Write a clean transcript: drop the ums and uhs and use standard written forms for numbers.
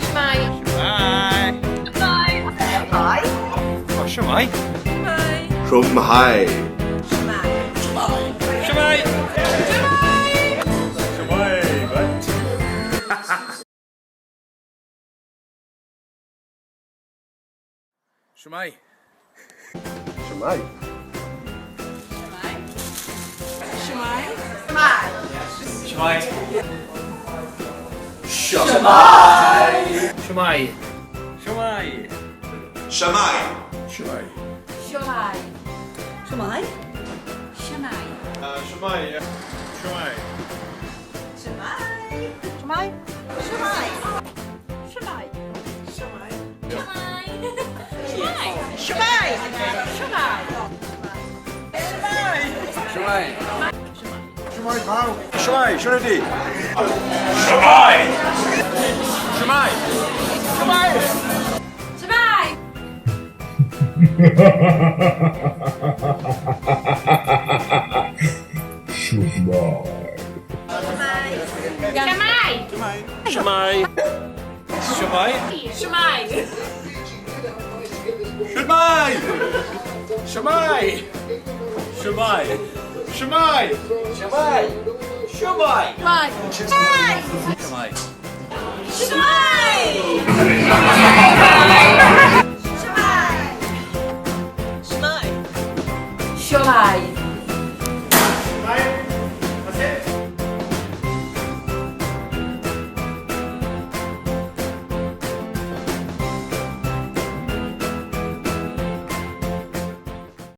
Shwmae. Shwmae. Shwmae. Oh, shwmae. Shwmae. Shwmae. Shwmae, mate. Shwmae. Shwmae. Shwmae. Shwmae. Shwmae. Shwmae. Shwmae. Shwmae. Shwmae. Shwmae. Shwmae. Shwmae, yeah. Shwmae. Shwmae. Shwmae. Shwmae. Shwmae. Shwmae. Shwmae. Shwmae. Shwmae. Shwmae, pawb. Shwmae, shwmae. Shwmae. Shwmae. Shwmae. Shwmae. Shwmae. Shwmae. Shwmae. Shwmae. Shwmae. Shwmae. Shwmae. Shwmae. Shwmae. Shwmae. Shwmae. Shwmae. Shwmae.